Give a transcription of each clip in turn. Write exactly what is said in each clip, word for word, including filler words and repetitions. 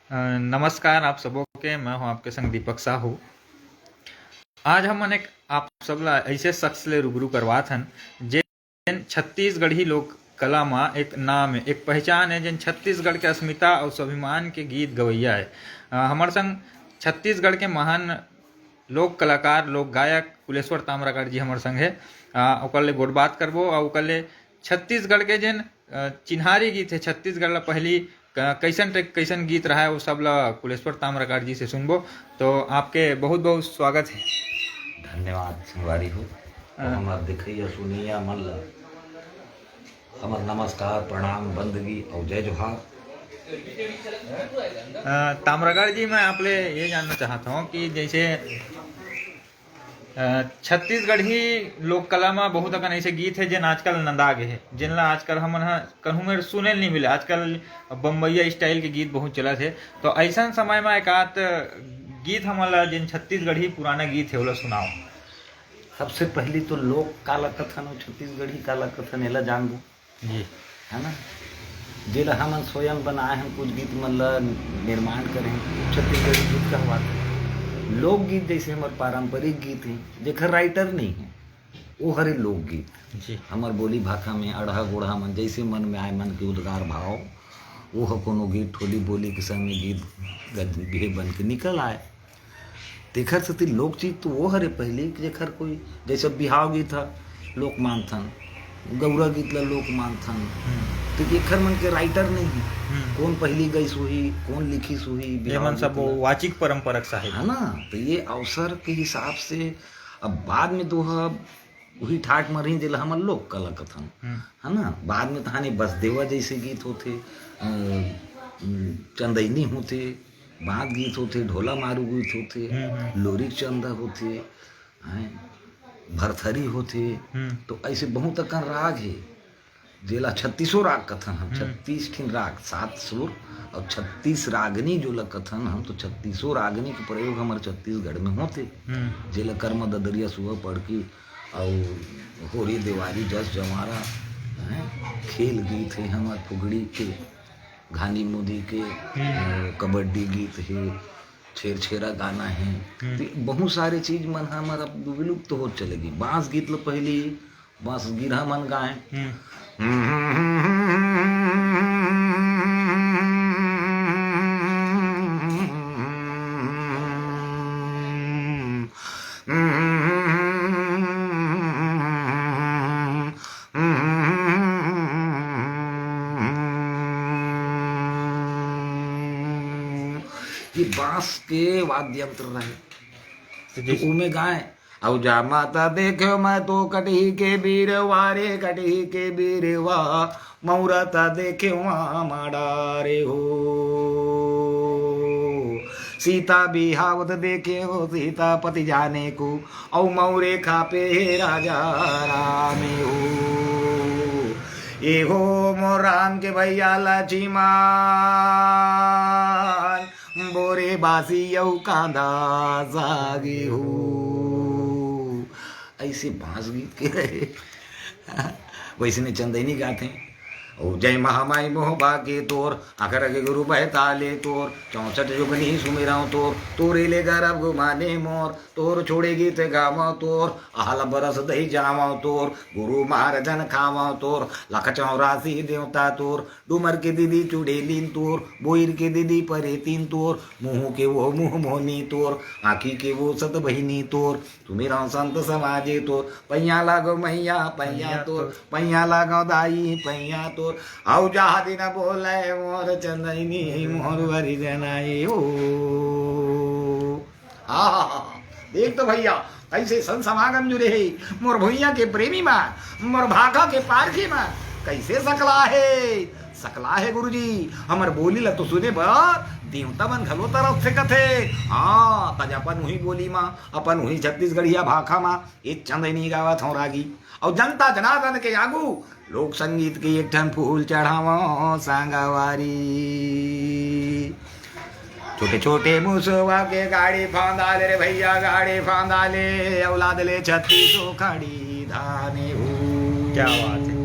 अ, नमस्कार आप सबो के, मैं हूं आपके संग दीपक साहू। आज हमन एक आप सब ला ऐसे शख्स ले रूबरू करवात हन, जेन छत्तीसगढ़ी लोक कला म एक नाम है, एक पहचान है, जेन छत्तीसगढ़ के अस्मिता अउ स्वाभिमान के गीत गवैया है। अ, हमर संग छत्तीसगढ़ के महान लोक कलाकार, लोक गायक कुलेश्वर ताम्राकार जी हमर संग है। अ, ओकर ले गोठ बात करबो अउ ओकर ले छत्तीसगढ़ के जेन, अ, चिन्हारी गीत है, छत्तीसगढ़ ला पहली क-, कइसन टाइप, कइसन गीत रहा है, वो सब ला कुलेश्वर ताम्राकार जी से सुनबो। तो आपके बहुत बहुत स्वागत है। धन्यवाद संगवारी हो। अउ हाँ। हमर देखइया सुनइया मन ला हमर नमस्कार, प्रणाम, बंदगी अउ जय जोहार। अ, ताम्राकार जी, मैं आप ले ये जानना चाहत हूँ कि जैसे, अ, छत्तीसगढ़ी लोक कला म बहुत अकन ऐसे गीत है, जेन आजकल नंदा गे है, जेन ला आजकल हमन ह कहूँ मेर सुने ल नहीं मिले। आजकल बम्बैया स्टाइल के गीत बहुत चलत है, तो ऐसन समय म एक आध गीत हमन ला, जेन छत्तीसगढ़ी पुराना गीत है, ओला सुनाओ। सबसे पहली तो लोक काला कथन अउ छत्तीसगढ़ी काला कथन, एला जानबो। जी। है ना? जेला हमन स्वयं बनाए हन, कुछ गीत मन ला निर्माण करे हन, छत्तीसगढ़ी गीत कहवाथे। लोकगीत जैसे हमर पारंपरिक गीत हे, जेकर राइटर नहीं है, वो हरे लोकगीत। जी। हमर बोली भाखा में अड़हा गोड़हा मन जैसे मन में आए, मन के उद्गार भाव, वो ह कोनो गीत ठोली बोली के संग में गीत गद बिहे बन के निकल आए। तेखर सेती लोक चीज तो वो हरे पहली, जेखर कोई, जैसे बिहाव गीत ह लोक मानथन, गौरा गीत ला लोक मानथन। हम्म। तो एखर मन के राइटर नहीं है। हम्म। कौन पहली गईस होही, कौन लिखिस होही, ये बिहाव मन गीत सब ला। वाचिक परंपरा के साहित्य। है ना? तो ये अवसर के हिसाब से अब बाद में तो ह वही ठाट म रही, जेला हमन लोक कला कथन। हम्म। है ना? बाद में तहाने बसदेवा जैसे गीत होथे, अ, चंदैनी होथे, बांध गीत होथे, ढोला मारू गीत होथे, हम्म, हम्म। लोरिक चंदा होथे, हैं, भरथरी होथे। हम्म। तो ऐसे बहुत अकन राग हे, जेला छत्तीसो राग कथन हम, हम्म। छत्तीस ठिन राग, सात सुर अउ छत्तीस रागनी जोला कथन हम, तो छत्तीसो रागनी के प्रयोग हमर छत्तीसगढ़ में होथे। हम्म। जेला कर्मा ददरिया सुआ पड़की अउ होरी देवारी जस जंवारा, हैं, खेल गीत हे हमर फुगड़ी के, घानी मुदी के, हम्म। अ, कबड्डी गीत हे, छेरछेरा गाना हे। हम्म। तो बहुत सारे चीज मन ह हमर अब विलुप्त होत चले गे। बांस गीत ल पहली बांस गिरहा मन गाए। हम्म। ये बांस के वाद्य यंत्र रहे। तो तो जैसे उमे गाए, "अउ जा माता देखे मैं तो कटही के बीरवा रे, कटही के बीरवा, मौरत देखे माड़ा रे हो। सीता बिहावत देखे हो, सीता पति जाने को, अउ मौरे खापे हे राजा रामे हो। ए हो मोर राम के भैया लक्ष्मण, बोरे बासी अउ कांदा सागे हो।" ऐसे बांस गीत के रहे। वैसने चंदैनी गाथे। ओ जय महामाई मोह भागे तोर, अखर के गुरु बहताले तोर, चौसठ जुगनी सुमिरंव तोर, तोरे ले गरब गुमाने मोर, तोर छोड़े गीत गावंव तोर, अहल बरस दही जावंव तोर, गुरु महारजन खावंव तोर, लख चौरासी देवता तोर, डूमर के दीदी चुड़ैलिन तोर, बोइर के दीदी परेतिन तोर, मुँह के वो मुँह मोहनी तोर, आँखी के वो सत बहिनी तोर, सुमिरंव संत समाजे तोर, पैया लागो मैया, पैया तोर, पैया लागो दाई, पैया तोर, अउ जहाँ दिन बोले मोर चंदैनी, मोर वरी जनाई हो। हाँ, हाँ, हाँ, हाँ। देख तो भैया, कैसे संत समागम जुरे हे। मोर भुइयां के प्रेमी मन, मोर भाखा के पारखी मन, कैसे सकला हे, सकला हे गुरुजी। हमर बोली ला तो सुने बर देवता मन घलो तरस सकत हे। हाँ, तज अपन उही बोली मा, अपन उही छत्तीसगढ़िया भाखा मा, ए चंदैनी गावत हंव रागी। अउ जनता जनार्दन के आगू लोक संगीत के एक ठन फूल चढ़ावंव संगवारी। छोटे छोटे मुसवा के गाड़ी फांदा ले रे भैया, गाड़ी फांदा ले, औलाद ले छत्तीसो खड़ी धाने हो। क्या बात है।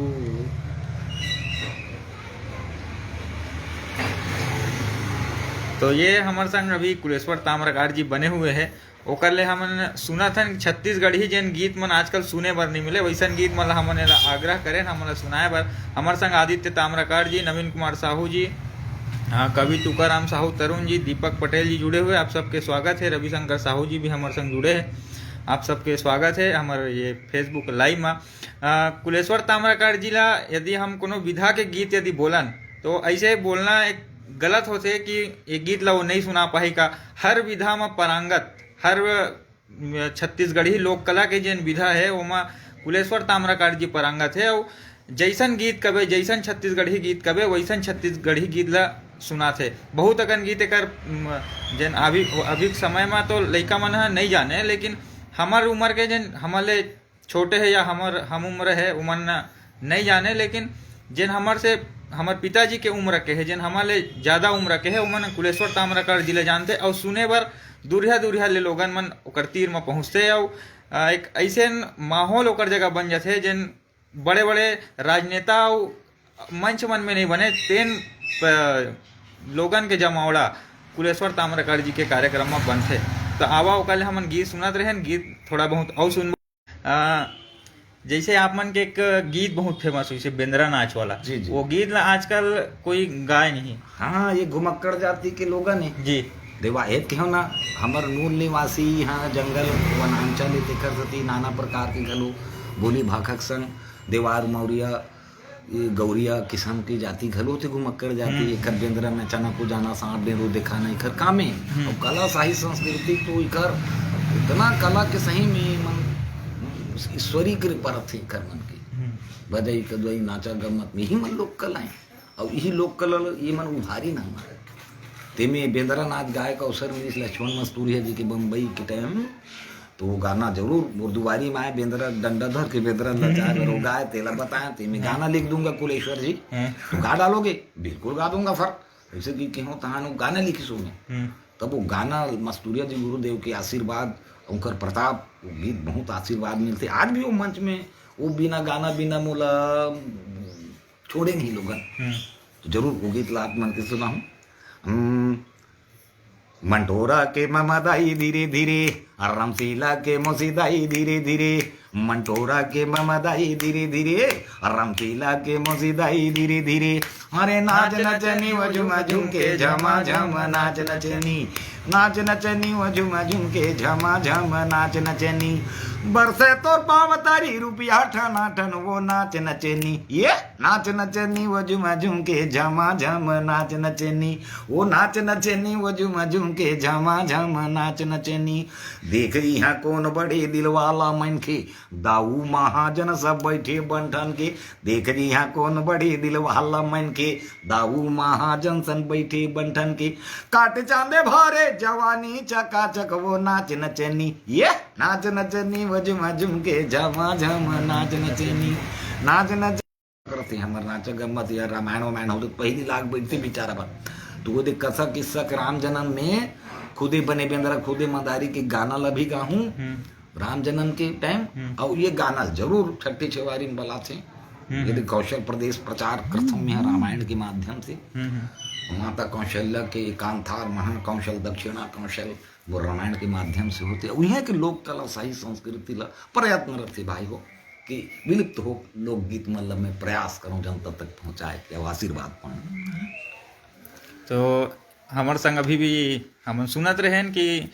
तो ये हमर संग अभी कुलेश्वर ताम्रकार जी बने हुए हैं। ओकर ले हमन सुनत हन छत्तीसगढ़ी जेन गीत मन आजकल सुने बर नहीं मिले, वैसन गीत मन ला हमन एला आग्रह करेन, हमन ला सुनाए बर। हमर संग आदित्य ताम्रकार जी, नवीन कुमार साहू जी, अ, कवि तुकाराम साहू, तरुण जी, दीपक पटेल जी जुड़े हुए। आप सबके स्वागत है। रविशंकर साहू जी भी हमर संग जुड़े हैं। आप सबके स्वागत है हमर ये Facebook live मा। अ, कुलेश्वर ताम्रकार जी ला यदि हम कोनो विधा के गीत यदि बोलन, तो ऐसे बोलना एक गलत होथे कि ये गीत ला वो नहीं सुना पाही का। हर विधा म पारंगत, हर, अ, छत्तीसगढ़ी लोक कला के जेन विधा है, ओमा कुलेश्वर ताम्रकार जी पारंगत है। अउ जैसन गीत कबे, जैसन छत्तीसगढ़ी गीत कबे, वैसन छत्तीसगढ़ी गीत ला सुनाथे। बहुत अकन गीत एकर, म, जेन अभी, अभी के समय मा तो लइका मन ह नहीं जाने, लेकिन हमर उम्र के जेन हमर ले छोटे है या हमर हम उम्र है, उमन न नहीं जाने, लेकिन जेन हमर से, हमर पिताजी के उम्र के है, जेन हमर ले ज्यादा उम्र के है, उमन कुलेश्वर ताम्रकार जी ले जानते। अउ सुने बर दूरिहा दूरिहा ले लोगन मन ओकर तीर म पहुँचते। अउ, अ, एक ऐसे माहौल ओकर जगह बन जाथे, जेन बड़े बड़े राजनेता अउ मंच मन में नहीं बने, तेन प-, लोगन के जमावड़ा कुलेश्वर ताम्रकार जी के कार्यक्रम म बनथे। तो आवा, ओकर ले हमन गीत सुनत रहेन, गीत थोड़ा बहुत अउ सुन। अ, जैसे आप मन के एक गीत बहुत फेमस हुई से बेंदरा नाच वाला, जी, जी। वो गीत ला आजकल कोई गाय नहीं। हाँ, ये घुमक्कड़ जाति के लोगन है। जी। देवा, एक कहो ना, हमर मूल निवासी यहाँ जंगल वनांचल है, तेकर सेती नाना प्रकार के घलो बोली भाखा के संग देवार मौर्य, ये गौरिया किसम के जाति घलो थे, घुमक्कड़ जाति। हम्म। एकर बेंदरा नचाना, कुजाना, सांप डेरू देखाना, एकर कामे। हम्म। अउ कला, साहित्य, संस्कृति तो एकर इतना कला के सही में मन ईश्वरी कृपा रथे एकर मन के। हम्म। बजई, कदवई, नाचा, गम्मत, यही मन लोक कला है। अउ यही लोक कला ल ये मन उभारी ना हमारे। तेमे बेंदरा नाच गाए का अवसर मिलिस लक्ष्मण मस्तूरिया जी के बम्बई के टाइम, तो वो गाना जरूर, मोर दुआरी में आए बेंदरा, डंडा धर के बेंदरा नचाए बर वो गाए, तेला बताए, तेमे हाँ। गाना लिख दूंगा कुलेश्वर जी, हाँ। तो गा डालोगे? बिल्कुल गा दूंगा। फिर जैसे कि कहो तहान वो गाना लिखिस होंगे, हम्म। तब वो गाना मस्तूरिया जी गुरुदेव के आशीर्वाद, उनकर प्रताप, वो गीत बहुत आशीर्वाद मिलते। आज भी वो मंच में वो बिना गाना बिना मोला छोड़े नहीं लोगन। हम्म। तो जरूर वो गीत ला आप मन के सुनाहूँ। हम्म, मंटोरा के ममदाई धीरे धीरे, रमसीला के मोसीदाई धीरे धीरे, मंटोरा के ममदाई धीरे धीरे, रमसीला के मोसीदाई धीरे धीरे। अरे नाच नचनी वो झुम झुम के झमा झम नाच नचनी, नाच नचनी वो झुम झुम के झमा झम नाच नचनी। बरसे तोर पाँव तरी रुपया ठना ठन वो नाच नचनी, ये नाच नचनी वो झुम झुम के झमा झम नाच नचनी, वो नाच नचनी वो झुम झुम के झमा झम नाच नचनी। देख इहाँ कोन बड़े दिल वाला मनखे, दाऊ महाजन सब बैठे बन ठन के। देख इहाँ कोन बड़े दिल वाला मनखे, दाऊ महाजन सन बैठे बन ठन के। काट चांदे भरे जवानी चकाचक वो नाच नचनी, ये नाच नचनी वो झुम झुम के झमा झम नाच नचनी, नाच नच करते हमर नाचा गम्मत या रामायण वामायण हो तो पहली लाग बैठते बेचारा बन। तो वो देख कसा किस्सा के राम जन्म में खुदे बने बेंदरा, खुदे मदारी के गाना ला भी गाहूँ। हम्म। राम जन्म के टाइम हम्म। और ये गाना जरूर छठी छेवारी में बलाथे। हम्म। यदि कौशल प्रदेश प्रचार करथम यहाँ रामायण के माध्यम से, हम्म, हम्म। माता कौशल्या के एकांतार महान कौशल दक्षिणा कौशल वो रामायण के माध्यम से होते। उहे के लोक कला साहित्य संस्कृति ला प्रयत्न रथे भाई हो कि विलुप्त हो लोकगीत मन ला मैं प्रयास करूँ जनता तक पहुँचाए के आशीर्वाद पाऊँ। तो हमर संग अभी भी हमन सुनत रहेन कि, अ,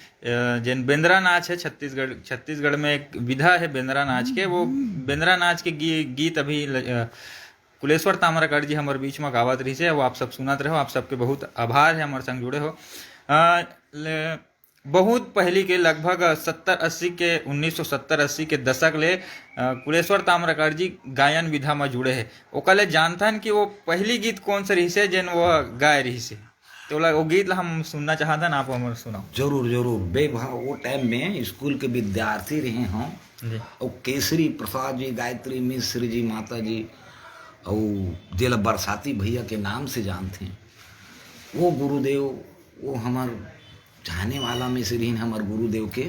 जेन बेंदरा नाच है छत्तीसगढ़, छत्तीसगढ़ में एक विधा है बेंदरा नाच के, वो बेंदरा नाच के गी-, गीत अभी ल-, अ, कुलेश्वर ताम्रकार जी हमर बीच में गावत रहिस हे, वो आप सब सुनत रहो। आप सबके बहुत आभार है हमर संग जुड़े हो। अ, ले, बहुत पहली के लगभग सत्तर अस्सी के, उन्नीस सौ सत्तर अस्सी के दशक ले, अ, कुलेश्वर ताम्रकार जी गायन विधा में जुड़े हे। ओकर ले जानथन कि वो पहली गीत कौन से रहिस हे जेन वो गाए रहिस हे। तो ओला, वो गीत ला हम सुनना चाहथन, आप हमर सुनाओ। जरूर, जरूर। बे भा-, वो टाइम में स्कूल के विद्यार्थी रहे हम। जी। और केसरी प्रसाद जी, गायत्री मिश्र जी, माता जी, और जेला बरसाती भैया के नाम से जानते हैं, वो गुरुदेव, वो हमर चाहने वाला में से रहिन हमर गुरुदेव के।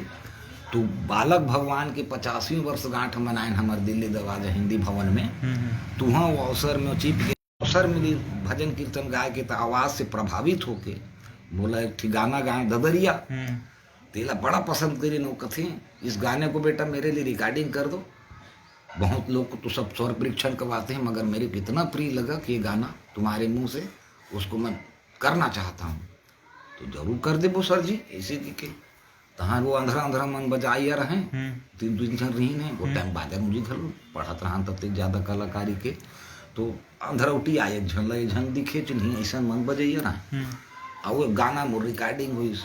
तो बालक भगवान के पचासवीं वर्षगांठ मनायन हमर दिल्ली दरवाजा हिंदी भवन में। हम्म, हम्म। तुहाँ वो अवसर में चीफ गेस्ट अवसर मिली भजन कीर्तन गाए के, त आवाज से प्रभावित होके मोला एक ठी गाना गाए ददरिया, हम्म। तेला बड़ा पसंद करिन। वो कथे, "इस गाने को बेटा मेरे लिए रिकॉर्डिंग कर दो।" बहुत लोग को तो सब स्वर परीक्षण करवाते हैं, मगर मेरे को इतना प्रिय लगा कि ये गाना तुम्हारे मुंह से, उसको मैं करना चाहता हूँ। "तो जरूर कर देबो सर जी," ऐसे कहिके। तहाँ वो अंधरा अंधरा मन बजाइया रहे, हम्म। तीन तीन झन रहिन हे, वो हम्म। टाइम बाजा मुझे घलो पढ़त रहन, तब तक ज्यादा कलाकारी के, तो अंधरौटी आए, एक झन ला, एक झन दिखे, चिन्ही, ऐसा मन बजाइया रहे। हम्म। आ वो गाना मोर रिकॉर्डिंग होइस।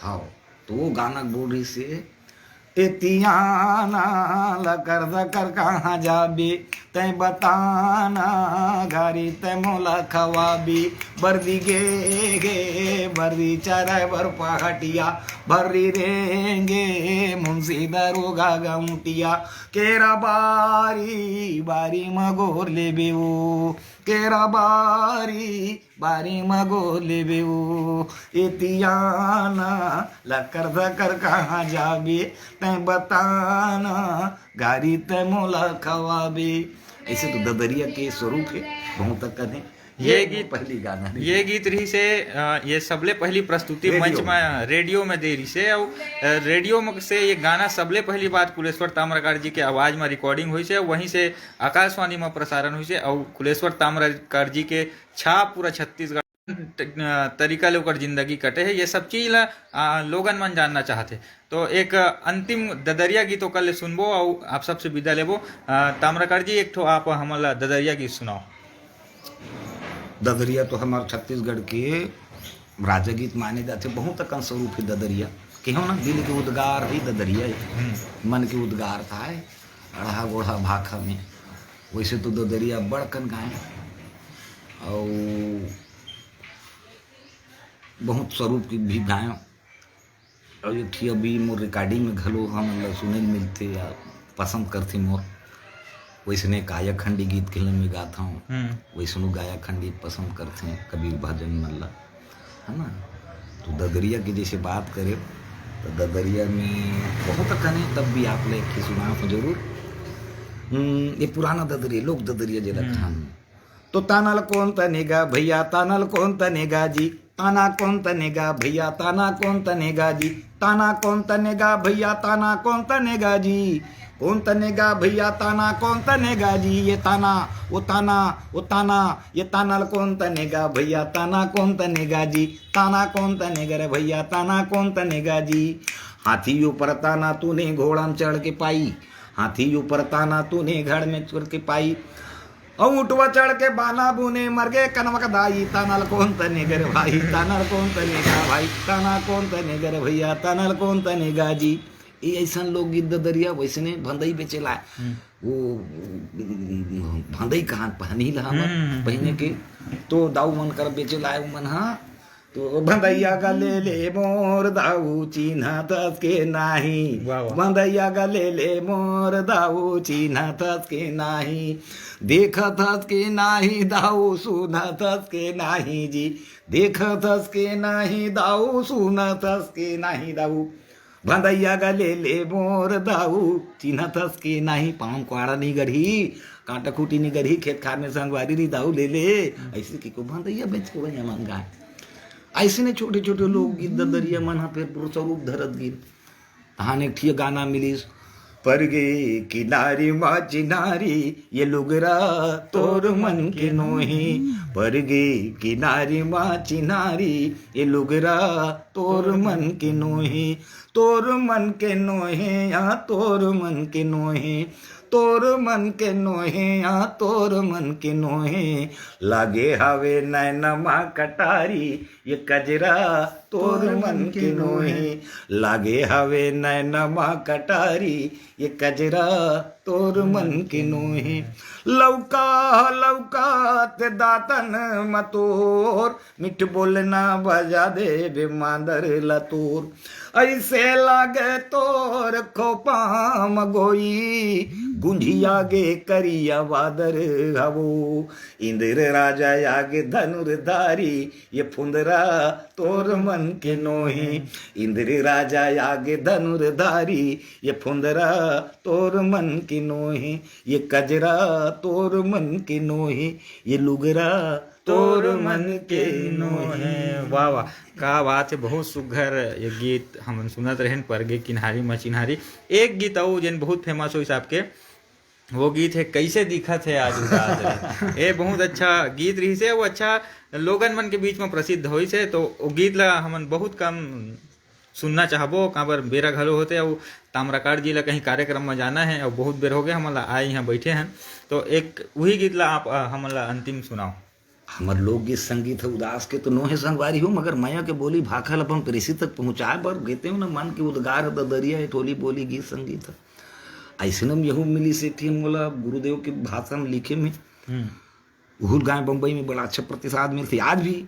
हाँ, तो वो गाना बोल रही से, "एतियाना लकर दकर कहाँ जाबे, तैं बताना, गारी तैं मोला खवाबे, बर्री गे गे, बर्री चराय बर पहटिया, बर्री रेंगे, मुंशी दरोगा गौंटिया, केरा बारी, बारी म गोर लेबे ओ, केरा बारी, बारी म गोर लेबे ओ, एतियाना लकर दकर कहाँ जाबे, तैं बताना, गारी तैं मोला खवाबे।" ऐसे तो ददरिया के स्वरूप हे, बहुत अकन हे। ये ये गीत, पहली गाना हे। ये गीत रहिसे, अ, ये सबले पहली प्रस्तुति रेडियो मंच में। में, रेडियो में दे रहिसे, अउ, अ, रेडियो में से ये गाना सबले पहली बात कुलेश्वर ताम्रकार जी के आवाज में रिकॉर्डिंग होइसे, वहीं से आकाशवाणी में प्रसारण होइसे, अउ कुलेश्वर ताम्रकार जी के छाप पूरा छत्तीसगढ़ त-, तरीका ले ओकर जिंदगी कटे हे, ये सब चीज ला, आ, लोगन मन जानना चाहथे। तो एक अंतिम ददरिया गीत ओकर ले सुनबो अउ आप सबसे विदा लेबो। आ, ताम्रकार जी, एक ठो आप हमन ला ददरिया गीत सुनाओ। ददरिया तो हमार छत्तीसगढ़ के राजा गीत माने जाथे, बहुत अकन स्वरूप हे ददरिया। कहो ना, दिल के उद्गार ही ददरिया हे, हम्म। मन के उद्गार का हे, अड़हा गोड़हा भाखा में। वैसे तो ददरिया बड़ अकन गाए, अउ बहुत स्वरूप के भी गाए। अउ एक ठी अभी मोर रिकॉर्डिंग में घलो हमन ला सुने ल मिलथे या पसंद करथे मोर, वैसने कायाखंडी गीत के में गात हूँ, हम्म। वैसनो गायाखंडी पसंद करथे, कबीर भजन मन ला, है ना। तो ददरिया की जैसे बात करे, तो ददरिया में बहुत अकन हे, तब भी आप ला एक ठे सुनाहूँ जरूर। हम्म, ये पुराना ददरिया, लोक ददरिया जेला हम्म। कहान। तो ताना ल कोन तने गा भैया, ताना ल कोन तने गा जी, ताना कोन तने गा भैया, ताना कोन तने गा जी, ताना कोन तने गा भैया, ताना कोन तने गा जी, कोन तने गा भैया, ताना कोन तने गा जी, ये ताना, वो ताना, वो ताना, ये ताना ल कोन तने गा भैया, ताना कोन तने गा जी, ताना कोन तने गा रे भैया, ताना कोन तने गा जी। हाथी ऊपर ताना तूने घोड़ा में चढ़ के पाई, हाथी ऊपर ताना तूने घर में चढ़ के पाई, अउ ऊँटवा चढ़ के बाना बुने मर गे कनवा का दाई, ताना ल कोन तने गा रे भाई, ताना ल कोन तने गा भाई, ताना कोन तने गा रे भैया, ताना ल कोन तने गा जी। ये ऐसन लोकगीत ददरिया, वैसने भंदई बेचे लाए। हम्म। वो भंदई कहाँ पहनी ला हमर हम्म। पहने के, तो दाऊ मन कर बेचे लाए उमन, हाँ। तो भंदैया गा ले ले मोर दाऊ, चिन्हत हस के नाही। वाह, वाह। भंदैया गा ले ले मोर दाऊ, चिन्हत हस के नाही। देखत हस के नाही दाऊ, सुनत हस के नाही जी। देखत हस के नाही दाऊ, सुनत हस के नाही दाऊ। भंदैया गा ले ले मोर दाऊ, चिन्हत हस के नाही। पाँव कुहाड़ा नहीं गड़ही, कांटा खूटी नहीं गड़ही, खेत खार में संगवारी रही दाऊ ले ले। ऐसे कहिके भंदैया बेच के भैया मन गाए। ऐसने छोटे छोटे लोकगीत ददरिया मन ह फेर पूरा स्वरूप धरत गिन। तहान एक ठिया गाना मिलिस, "परगे किनारी मा चिनारी, ये लुगरा तोर मन के नोही। परगे किनारी मा चिनारी, ये लुगरा तोर मन के नोही। तोर मन के नोहे या तोर मन के नोहे, तोर मन के नोहे या तोर मन के नोहे। लागे हवे नैन मा कटारी, ये कजरा तोर मन के नोहे। लागे हवे नैन मा कटारी, ये कजरा तोर मन के नोहे। लौका लौका ते दातन म तोर, मिठ बोलना बजा देबे मांदर ल तोर। ऐसे लागे तोर खोपा म गोई, गुंजिया गे करिया बादर हवो। इंद्र राजा आगे धनुर्धारी, ये फुंदरा तोर मन के नोहे। इंद्र राजा आगे धनुर्धारी, ये फुंदरा तोर मन के नोहे। ये कजरा तोर मन के नोहे, ये लुगरा तोर मन के नोहे। वाह, वाह, का बात है, बहुत सुघर ये गीत हमन सुनत रहेन, परगे किन्हारी म चिन्हारी। एक गीत अउ जेन बहुत फेमस होइस आपके, वो गीत है कइसे दिखत है आज उदास रे। ए बहुत अच्छा गीत रहिस हे, वो अच्छा लोगन मन के बीच में प्रसिद्ध होइस हे, तो वो गीत ला हमन बहुत कम सुनना चाहबो, काबर बेरा घलो होथे, अउ ताम्रकार जी ला कहीं कार्यक्रम में जाना है, अउ बहुत बेर हो गए हमन ला आए यहाँ बैठे हैं, तो एक वही गीत ला आप, अ, हमन ला अंतिम सुनाओ। हमर लोकगीत संगीत ह उदास के तो नोहे संगवारी हो, मगर मया के बोली भाखा ल अपन प्रेसी तक पहुँचाए बर गेते हो न, मन के उद्गार ह ददरिया ए टोली बोली गीत संगीत ह। अइसने में यहू मिली सेठी मोला गुरुदेव के भाषा में लिखे में। हम्म। उहुल गाय बम्बई में बड़ा अच्छा प्रतिसाद मिलथे। आज भी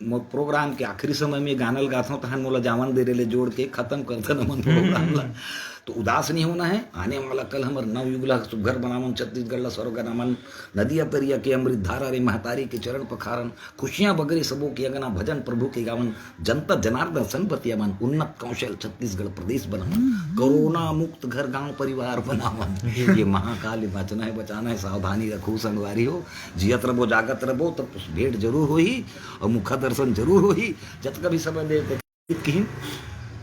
मोर प्रोग्राम के आखिरी समय में गाना ल गाथों, तहन मोला जावन दे रे ले जोड़ के खत्म कर देना मन प्रोग्राम ला। तो उदास नहीं होना है। आने वाला कल हमर नवयुग ला सुघर बनावन, छत्तीसगढ़ ला स्वर्ग बनावन, नदिया तरिया के अमृत धारा रे महतारी के चरण पखारन, खुशियां बगरे सबो के अंगना, भजन प्रभु के गावन, जनता जनार्दन संपतिया मन, उन्नत कौशल छत्तीसगढ़ प्रदेश बनावन, कोरोना मुक्त घर गांव परिवार बनावन। ये महाकाल, ये बचना है, बचाना है, सावधानी रखो संगवारी हो। जियत रबो, जागत रबो, तब भेंट जरूर होही और मुखा दर्शन जरूर होही। जतका भी समय दे, दे किहिन,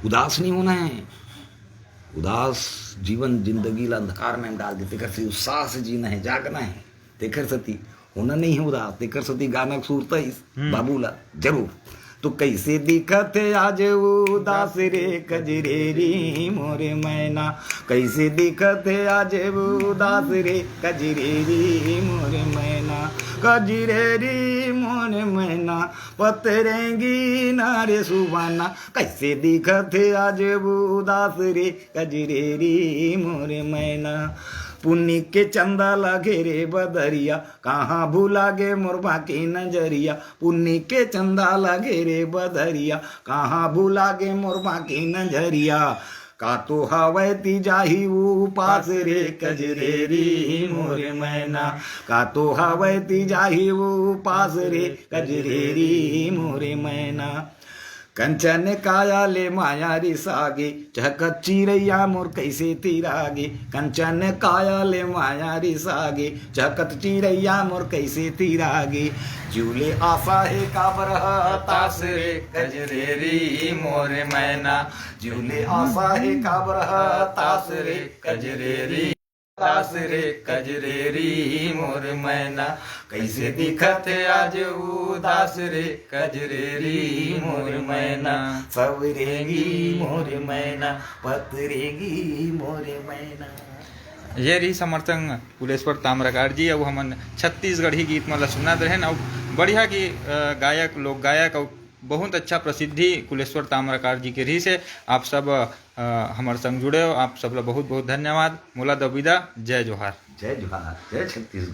उदास नहीं होना है। उदास जीवन जिंदगी ला अंधकार में डाल देते, तेकर से उत्साह से जीना है, जागना है। तेकर सती होना नहीं है उदास, तेकर सती गाना सुरता इस हम्म। बाबू ला जरूर। तो कैसे दिखत है आज वो उदास रे कजरेरी मोरे मैना, कैसे दिखत है आज वो उदास रे कजरेरी मोरे मैना, कजरेरी मोरे मैना, पतरेंगी ना रे सुबाना, कैसे दिखत है आज वो उदास रे कजरेरी मोरे मैना। पुन्नी के चंदा ला घेरे बदरिया, कहाँ भुला गे मोर बाकी नजरिया। पुन्नी के चंदा ला घेरे बदरिया, कहाँ भुला गे मोर बाकी नजरिया। का तो हवय ती जाही उपास रे कजरेरी मोरे मैना, का तो हवय ती जाही उपास रे कजरेरी मोरे मैना। कंचन काया ले माया रिसागे, चहकत चिरैया मोर कैसे तिरागे। कंचन काया ले माया रिसागे, चहकत चिरैया मोर कैसे तिरागे। जीव ले आशा हे काबर ह तास रे कजरेरी मोर मैना, जीव ले आशा हे काबर ह तास रे कजरेरी। उदास रे कजरेरी मोर मैना, कैसे दिखत हे आज उदास रे कजरेरी मोर मैना। सवरेगी मोर मैना, पतरेगी मोर मैना। ये रही समर्थन कुलेश्वर ताम्रकार जी। अब हमन छत्तीसगढ़ी गीत मन ला सुनत रहेन, अउ बढ़िया की, अ, गायक, लोक गायक अउ बहुत अच्छा प्रसिद्धि कुलेश्वर ताम्रकार जी के रहिस हे। आप सब, अ, हमर संग जुड़े हो, आप सब ला बहुत बहुत धन्यवाद। मोला दो विदा, जय जोहार। जय जोहार, जय छत्तीसगढ़।